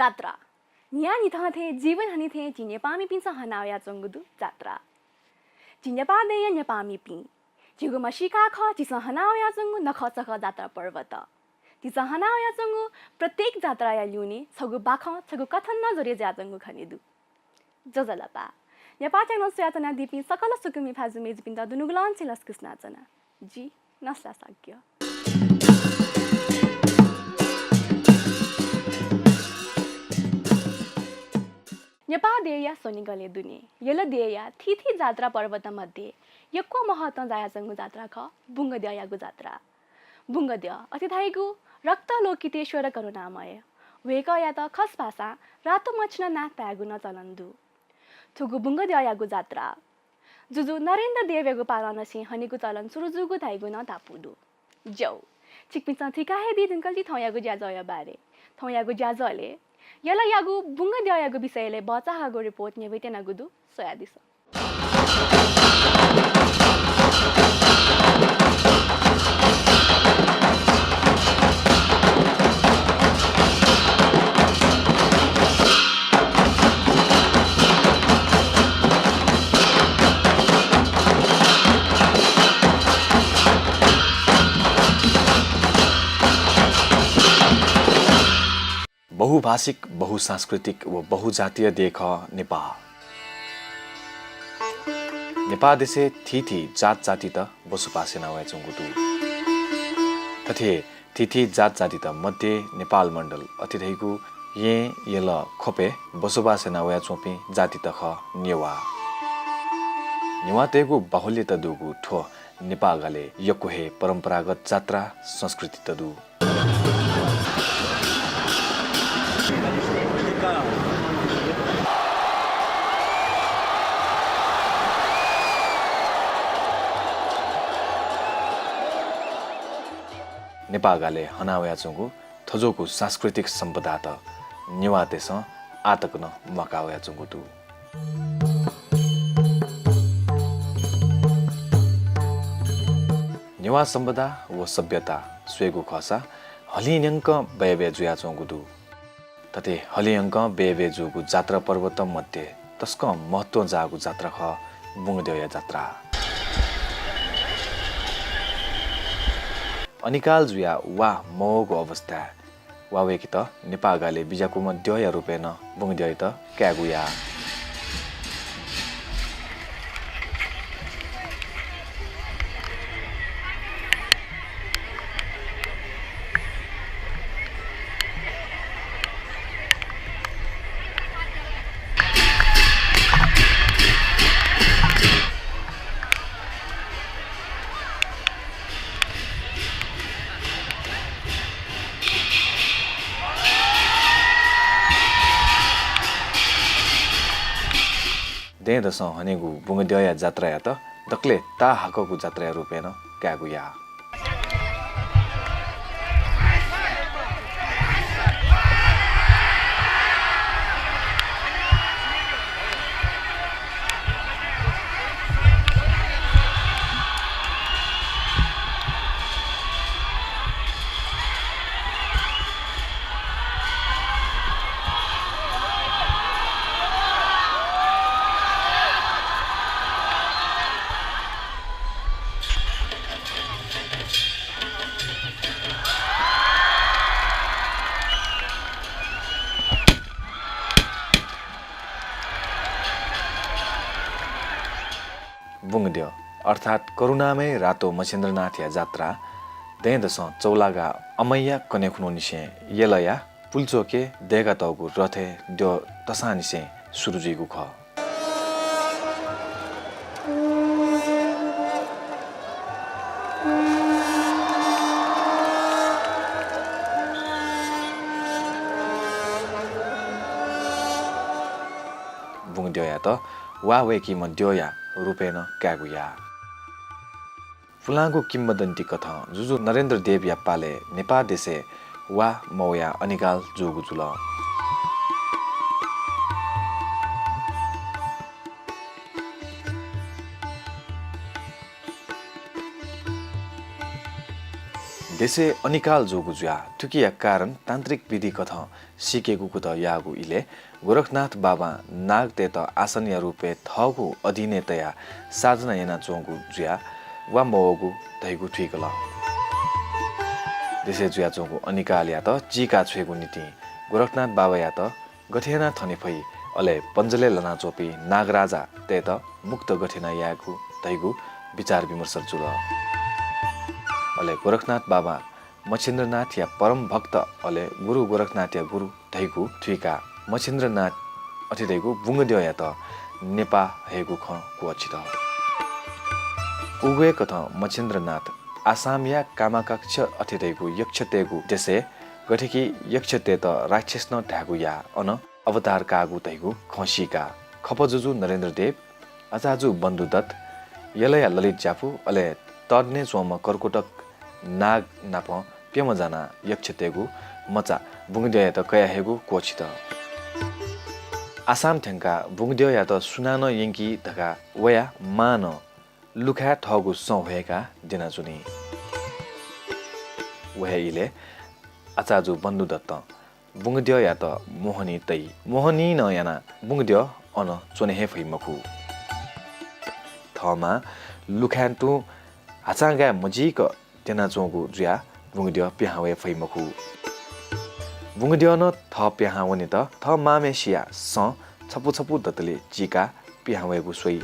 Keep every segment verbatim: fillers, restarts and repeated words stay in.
जात्रा। न्हियान्हिथं थें जीवन हने थें झी नेपाःमिपिन्सं हना वयाच्वंगु दु जात्रा। झी नेपाः देय्‌या नेपाःमिपिं, झीगु मसीका खः झीसं हना वयाच्वंगु नखःचखः जात्रा पर्वत। झीसं हना वयाच्वंगु प्रत्येक जात्राया ल्यूने छगू बाखं, छगू कथन नं जोडे जुयाच्वंगु खने दु। ज्वजलपा। नेपाः channel स्वयाच्वनादीपिं सकल स्वकुमि भाजु मय्‌जुपिन्त दुनुगलंनिसें लसकुस यानाच्वना। जि नसला शाक्य। नेपाः देय्‌या स्वनिगलय् दुने यल देय्‌या थीथी जात्रा पर्वत मध्ये यक्व महत्वं जायाच्वंगु जात्रा खः बुंगद्यःयागु जात्रा। बुंगद्यः अथे धाइगु रक्त लोकितेश्वर करुणामय, वय्‌कःयात खस भाषां रातो मच्छिनाथ धायेगु नं चलन दु। थुगु बुंगद्यःयागु जात्रा जुजु नरेन्द्र देवयागु पालंनिसें हनेगु चलन सुरु जूगु धाइगु नं धापू दु। ज्यू, छिकपिन्सं थुइका हे दी धुंकल जि थौंयागु ज्याझ्वःया बारे। थौंयागु ज्याझ्वलय् यलयागु बुंगद्यःयागु विषयलय् बचाहाःगु report न्ह्यब्वये त्यनागु दु, स्वयादिसँ। बहुभाषिक, बहुसांस्कृतिक व बहुजातीय देय् खः नेपाः। नेपाः देशय् थीथी जात जातित बसोबास याना वयाच्वंगु दु। थथे थीथी जात जातित मध्ये नेपाल मण्डल अथे धइगु येँ, यल, ख्वपय् बसोबास याना वयाच्वंपिं जातित खः नेवाः। नेवाःतय्‌गु बाहुल्यता दुगु थ्व नेपाः गालय् यक्व हे परम्परागत जात्रा संस्कृतित दु। नेपाः गालय् हना वयाच्वंगु थज्वःगु सांस्कृतिक सम्पदात नेवाःतय्‌सं आः तक नं म्वाका वयाच्वंगु दु। नेवाः सम्पदा व सभ्यता स्वयेगु खःसा हलिं न्यंकं बय्‌बय् जुयाच्वंगु दु। थथे हलिं न्यंकं बय्‌बय् जूगु जात्रा पर्वत मध्ये तसकं महत्वं जाःगु जात्रा खः बुंगद्यःया जात्रा। अनिकाल जुयाः वा मवःगु अवस्थाय् वा वय्‌केत नेपाः गालय् बिज्याकूम्ह द्यःया रूपय् नं बुंगद्यःयात कायेगु याः। दँय्‌दसं हनेगु बुंगद्यःया जात्रायात दकलय् ताःहाकःगु जात्राया रूपय् नं कायेगु याः। बुंगद्यः अर्थात् करुणामय रातो मच्छिन्द्रनाथया जात्रा दँय्‌दसं चौलागा अमैया कन्हय् खुन्हुनिसें यलया पुल्चोकय् दय्‌कातःगु रथय् द्यः तसांनिसें सुरु जुइगु खः। बुंगद्यःयात वा वय्‌कीम्ह द्यःया रूपय् नं कायेगु याः। पुलांगु किंवदन्ती कथं जुजु नरेन्द्र देवया पालय् नेपाः देशय् वा मवयाः अनिकाल जूगु जुल। देशय् अनिकाल जूगु जुयाः थुकिया कारण तान्त्रिक विधि कथं सीकेगु कुतः याःगु इलय् गोरखनाथ बाबां नागतय्त आसनया रूपय् थःगु अधीनय् तयाः साधना यानाच्वंगु जुयाः वा मवःगु धइगु थुइकल। देशय् जुयाच्वंगु अनिकालयात चीका छ्वयेगु निंतिं गोरखनाथ बाबायात गथे यानाः थने फइ, अले पञ्जलय् लानाच्वंपिं नागराजातय्त मुक्त गथे यानाः यायेगु धइगु विचार विमर्श जुल। अले गोरखनाथ बाबां मच्छिन्द्रनाथया परम भक्त, अले गुरु गोरखनाथया गुरु धइगु थुइकाः मच्छिन्द्रनाथ अथे धइगु बुंगद्यःयात नेपाः हयेगु खँ क्वःछित। उगु हे कथं मच्छिन्द्रनाथ आसामया कामाकाक्ष अथे धइगु यक्षतय्गु देशय् गथे कि यक्षतय्त राक्षस नं धायेगु याः अन अवतार काःगु धइगु खँ सीकाः खपजुजु नरेन्द्रदेव, अचाजु बन्धुदत्त, यलया ललित ज्यापु, अले तःधंने च्वंम्ह कर्कोटक नाग नाप प्यम्ह जानाः यक्षतय्गु मचा बुंगद्यःयात कयाहयेगु क्वःछित। आसाम थ्यंकाः बुंगद्यःयात सुनानं यंकी धकाः वयाः मां नं लुखाय् थःगु सँ ह्वय्काः द्यनाच्वनी। व हे इलय् अचाजु बन्धुदत्तं बुंगद्यःयात मोहनी तइ। मोहनी नं यानाः बुंगद्यः अन च्वने हे फइ मखु। थःमां लुखाय् तुं हाचां गाये मजीक द्यनाच्वंगु जुयाः बुंगद्यः पिहां वये फइ मखु। बुंगद्यः नं थः पिहां वनेत थः मांम्हेसिया सँ छपु छपु दतले चीकाः पिहां वयेगु स्वइ।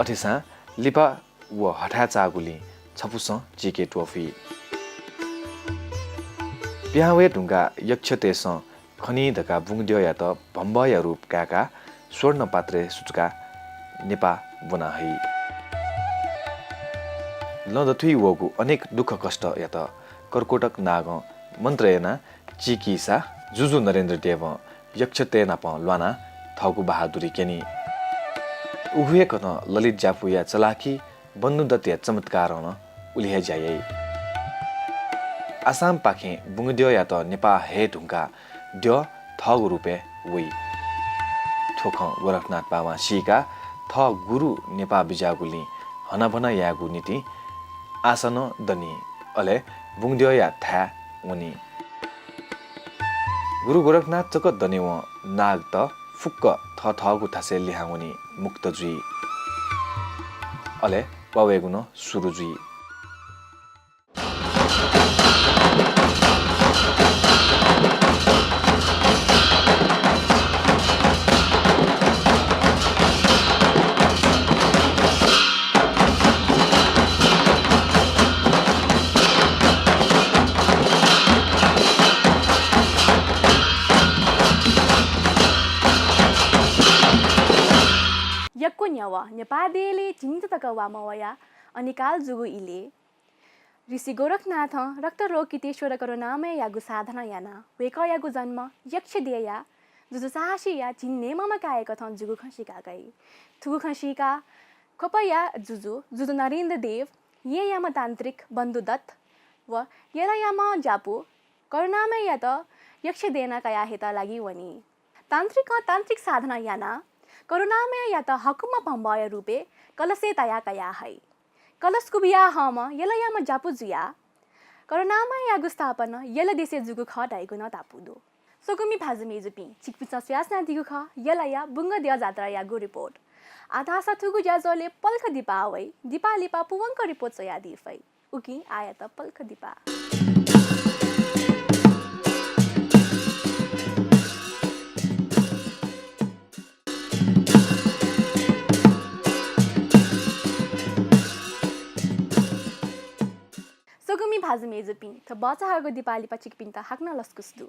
अथेसां लिपा व हथाय् चाःगुलिं छपु सँ चीके त्वःफी। पिहां वये धुंकाः यक्षतय्सं खनी धकाः बुंगद्यःयात भम्बःया रूप काय्काः स्वर्ण पात्रय् सुचुकाः नेपाः ब्वना हइ। लँ दथुइ वःगु अनेक दुःख कष्टयात कर्कोटक नागं मन्त्र यानाः चीकीसा जुजु नरेन्द्रदेवं यक्षतय् नाप ल्वानाः थःगु बहादुरी क्यनी। उगु हे कथं ललित ज्यापुया चलाखी, बन्धुदत्तया चमत्कारं नं उलि हे ज्या याइ। आसामपाखें बुंगद्यःयात नेपाः हये धुंकाः द्यः थःगु रूपय् वइ। थ्व खँ गोरखनाथ बाबां सीकाः थः गुरु नेपाः बिज्याःगुलिं हनाबना यायेगु निंतिं आसनं दनि, अले बुंगद्यःया थाय् वनी। गुरु गोरखनाथ जक दनेवं नागत फुक्क थःथःगु थासय् लिहां वनी, मुक्त जुइ। अले वा वयेगु नं सुरु जुइ। यक्व न्ह्यवः नेपाः देय्लय् झिंनिदँ तक वा मवयाः अनिकाल जूगु इलय् ऋषि गोरखनाथं रक्तरोकितेश्वर करुणामययागु साधना यानाः वय्कःयागु जन्म यक्षदेय्या जुजु साहसीया झिंन्हय्म्हम्ह काय् कथं जूगु खँ सीका गइ। थुगु खँ सीकाः ख्वपया जुजु, जुजु नरेन्द्रदेव, येँयाम्ह तान्त्रिक बन्धुदत्त व यलयाम्ह ज्यापु करुणामययात यक्षदेय् नाप कयाहयेत लागिवनी। तान्त्रिकं तान्त्रिक साधना यानाः करुणामययात हकुम्ह भम्बःया रूपय् कलशय् तयाः कयाहइ। कलश कुबियाहःम्ह यलयाम्ह ज्यापु जुयाः करुणामययागु स्थापना यल देशय् जूगु खः धइगु नं तापु दु। स्वकुमि भाजु मय्जुपिं, छिकपिन्सं स्वयाच्वनादीगु खः यलया बुंगद्यः जात्रायागु रिपोर्ट। आः धाःसा थुगु ज्याझ्वलय् पलख दिपा वइ। दिपा लिपा पूवंक रिपोर्ट स्वयादी फइ। उकिं आःयात पलख दिपा। स्वकुमि भाजु मय्जुपिं, थ्व भचा हःगु दिपा लिपा छिकपिन्त हाकनं लसकुस दु।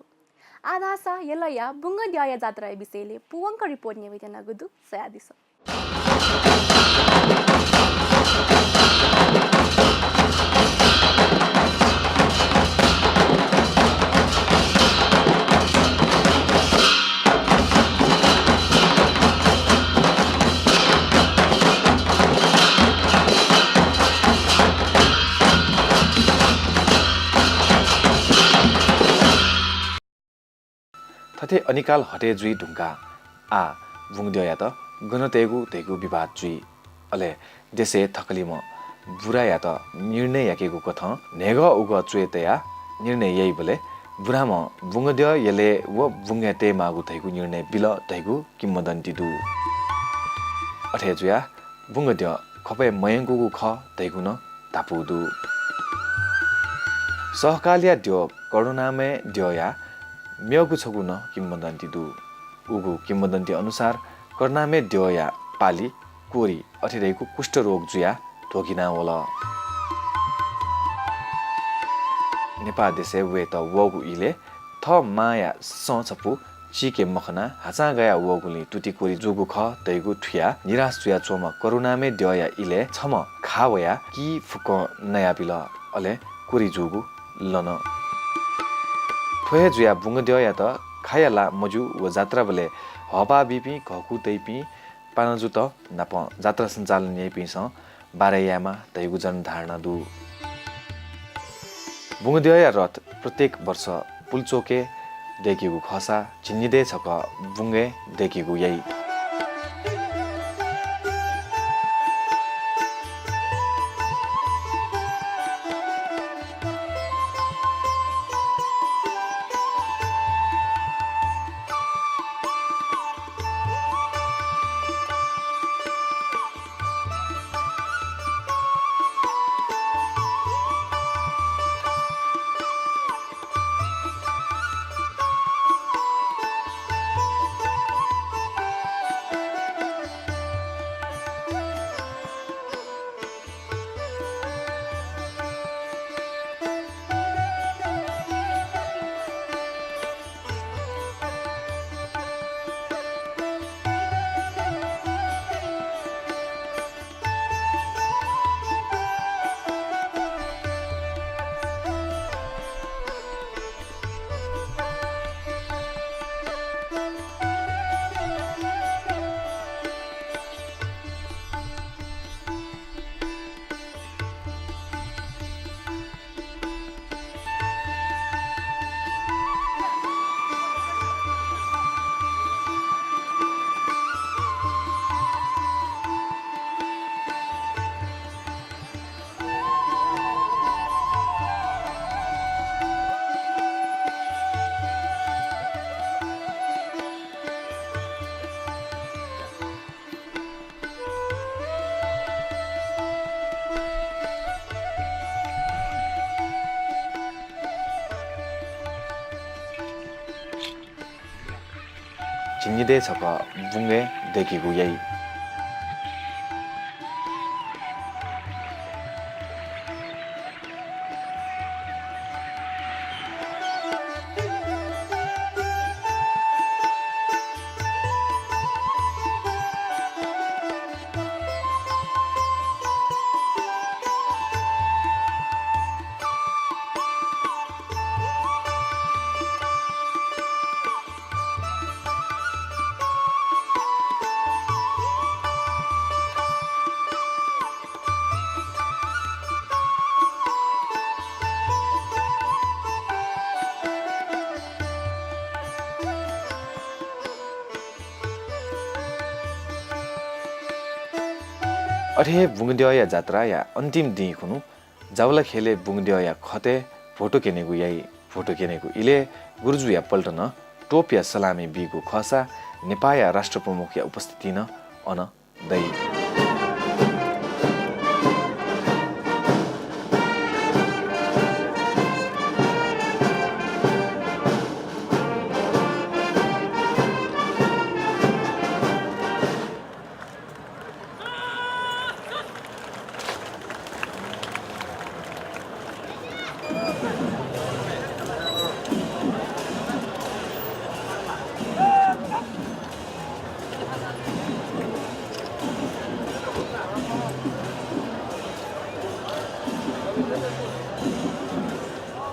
आः धाःसा यलया बुंगद्यःया जात्राया विषयलय् पूवंक रिपोर्ट न्यने वयेत्यनागु दु, स्वयादिसँ। थथे अनिकाल हटे जुइ धुंकाः आः बुंगद्यःयात गन तयेगु धइगु विवाद जुइ। अले देशय् थकालिम्ह बुरायात निर्णय याकेगु कथं न्हय्‌गः उगः च्वय् तयाः निर्णय याइबलय् बुराम्हं बुंगद्यः यलय् व बुंगय् तयेमाःगु धइगु निर्णय बिल धइगु किंवदन्ती दु। अथे जुयाः बुंगद्यः ख्वपय् मयंकूगु खः धइगु नं धापू दु। सहकालया द्यः करुणामय द्यःया मेगु छगू नं किंवदन्ती दु। उगु किंवदन्ती अनुसार करुणामय द्यःया पालि कोरी अथे धइगु कुष्ठरोग जुयाः ध्वगिना वल। नेपाः देशय् वयेत वःगु इलय् थः मांया सँ छपु चीके मखनाः हाचां गया वःगुलिं तुति कोरी जूगु खः धइगु थुयाः निराश जुयाच्वंम्ह करुणामय द्यःया इलय् छम्ह खा वयाः की फुक्कं नयाबिल। अले कोरी जूगु लन। थ्व हे जुयाः बुंगद्यःयात खाया ला मज्यू व जात्राबलय् हःपाः बीपिं घःकू तइपिं पानाजुत नाप जात्रा सञ्चालन याइपिन्सं बारय् यायेमाः धइगु जनधारणा दु। बुंगद्यःया रथ प्रत्येक वर्ष पुल्चोकय् दय्‌कीगु खःसा झिंनिदँय् छकः बुंगय् दय्‌कीगु याइ। झिंनिदँय् छकः बुंगय् दय्‌कीगु याइ। अथे हे बुंगद्यःया जात्राया अन्तिम दिं खुन्हु जावलाखेलय् बुंगद्यःया खतय् भोटो क्यनेगु याइ। भोटो क्यनेगु इलय् गुरुजुया पल्टनं तोपया सलामी बीगु खःसा नेपाःया राष्ट्रप्रमुखया उपस्थिति नं अन दइ।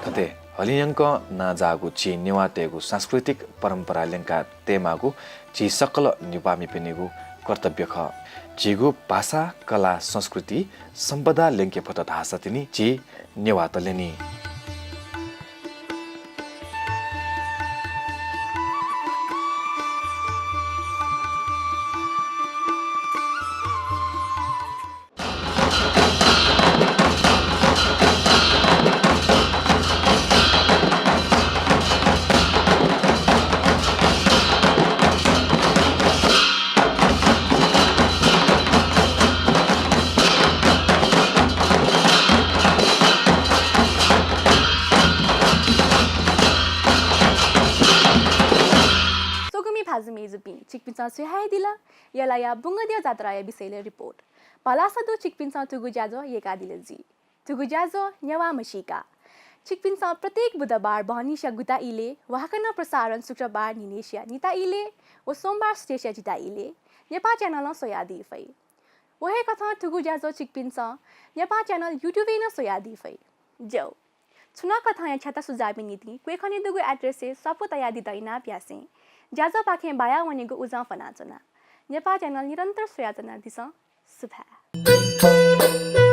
थथे हलिंयंकं नांजाःगु झी नेवाःतय्‌गु सांस्कृतिक परम्परा ल्यंका तयेमाःगु झी सकल नेपाःमिपिनिगु कर्तव्य खः। झीगु भाषा, कला, संस्कृति, सम्पदा ल्यंके फत धाःसा तिनि झी नेवाःत ल्यनी। छिकपिन्सं स्वयादिल यलया बुंगद्यः जात्राया विषयलय् report। भलसा दु छिकपिन्सं थुगु ज्याझ्वः यय्कादिल जुइ। थुगु ज्याझ्वः नेवाः म्हसीका। छिकपिन्सं प्रत्येक बुधबार बहनिसिया गुता इलय् व हाकनं प्रसारण शुक्रबार न्हिनय्सिया निता इलय् व सोमबार सुथय्सिया जिता इलय् नेपाः channel-ं स्वयादी फइ। व हे कथं थुगु ज्याझ्वः छिकपिन्सं नेपाः channel YouTube-य् नं स्वयादी फइ। ज्यू, छुं नं कथंया छ्याता सुझावया निंतिं क्वय् खनेदुगु address-य् स्वापू तयादित इनाप यासें ज्याझ्वःपाखें बाया वनेगु उजं फ्वनाच्वना। नेपाः channel निरन्तर स्वयाच्वनादिसँ। सुभाय्।